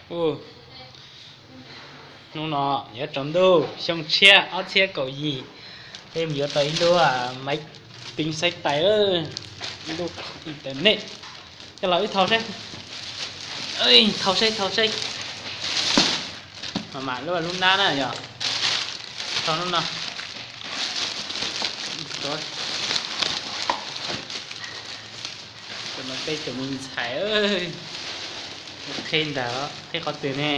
Hnub no yuav tsaus ntuj xyoo tshiab ob txhiab kaum yim, peb mus yuav tau ib lub maiv teev xaiv tais, ib lub internet. Coj los wb thau saib, thau saib, thau saib. Mam mam lub lub nab na yog, thau lub no. Peb tus me ntxhais qhib ntag, qhib qhov twg ne?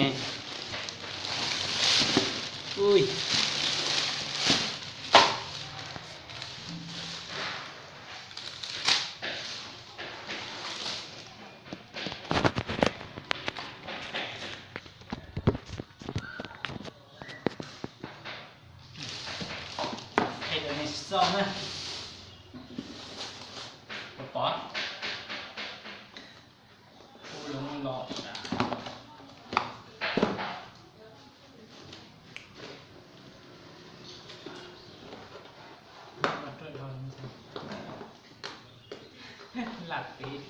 Qhib rau nej xauj na. Pov, pov. Ua loo los sas. Lam pem,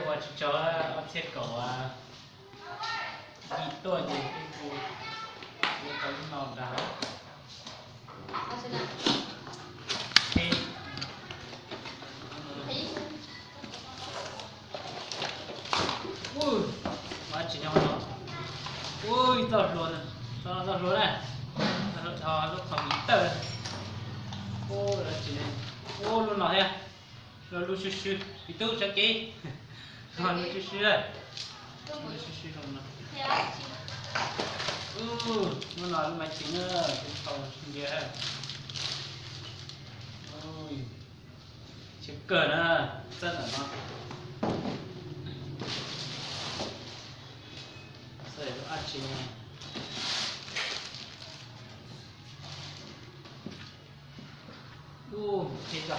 ua tsis tsaug, ob txhiab kaum yim tuaj ces peb kuj yuav tau lub no ntag. Ua tsis nyob no, ua txoj hlua, txoj hlua na, txoj hlua dhos lub qhov mis tawj. Ua tsis, ua lub no thiab, lub lub swb swb, ib tug tsav kev, lub swb swb, lub swb swb no. Lub no lub maiv teev na, tus tau sib ntiag. Siab kawg na, txawj ntawm no. Xav lub ab tsi ne. Ub, qhib tso.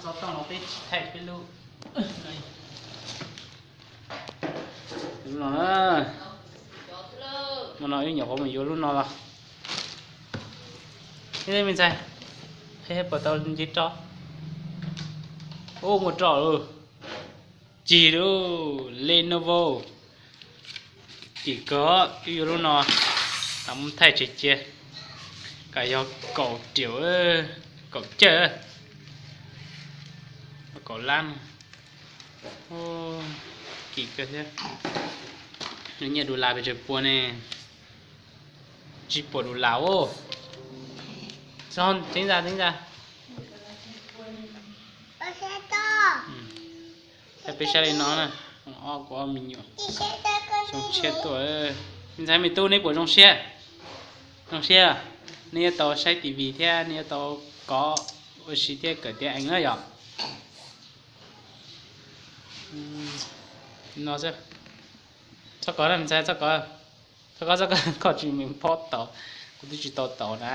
Xov tooj no peb tsis thaij peb lub. Lub no na. Hmo no wb nyuam qhuav mus yuav lub no los. Ib me ntxhais, qhib puas tau nce roj? Ub, muaj roj lawm. Cig lawm, Lenovo. Kim kawg, wb yuav lub no, lam mus thaij tseg cia. Kam yog kaum riam, kaum cawj, kaum lab. Kim kawg thiab. Nws nyiaj dollar pes tsawg pua ne? Tsib puas dollar os. Txhob teeb ntxa, teeb ntxa. Peb saib li no na, ob kuv ob me nyuam, xyoo tshiab tuaj. Me ntxhais me tub, neb puas zoo siab? Zoo siab. Neb yuav tau saib T V thiab neb yuav tau kov ua si thiab kawm tiav eev na yom. No xwb. Txhob kov na me ntxhais, txhob kov. Txhob kov, txhob kov, koj tsis mus phob tau, kuv twb tsis tau tau na.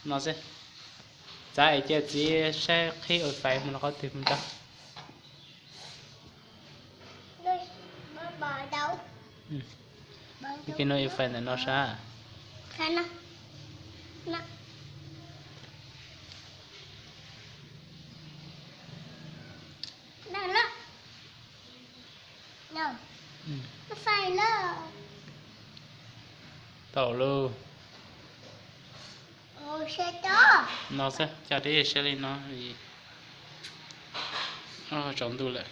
No xwb. Txav es cia txiv saib qhib wifi mus rau qhov twg mus rau. Ua ke no wifi ntawm no sab. Tau lauj. No xwb, coj deb siab li no. Tsaus ntuj lawm.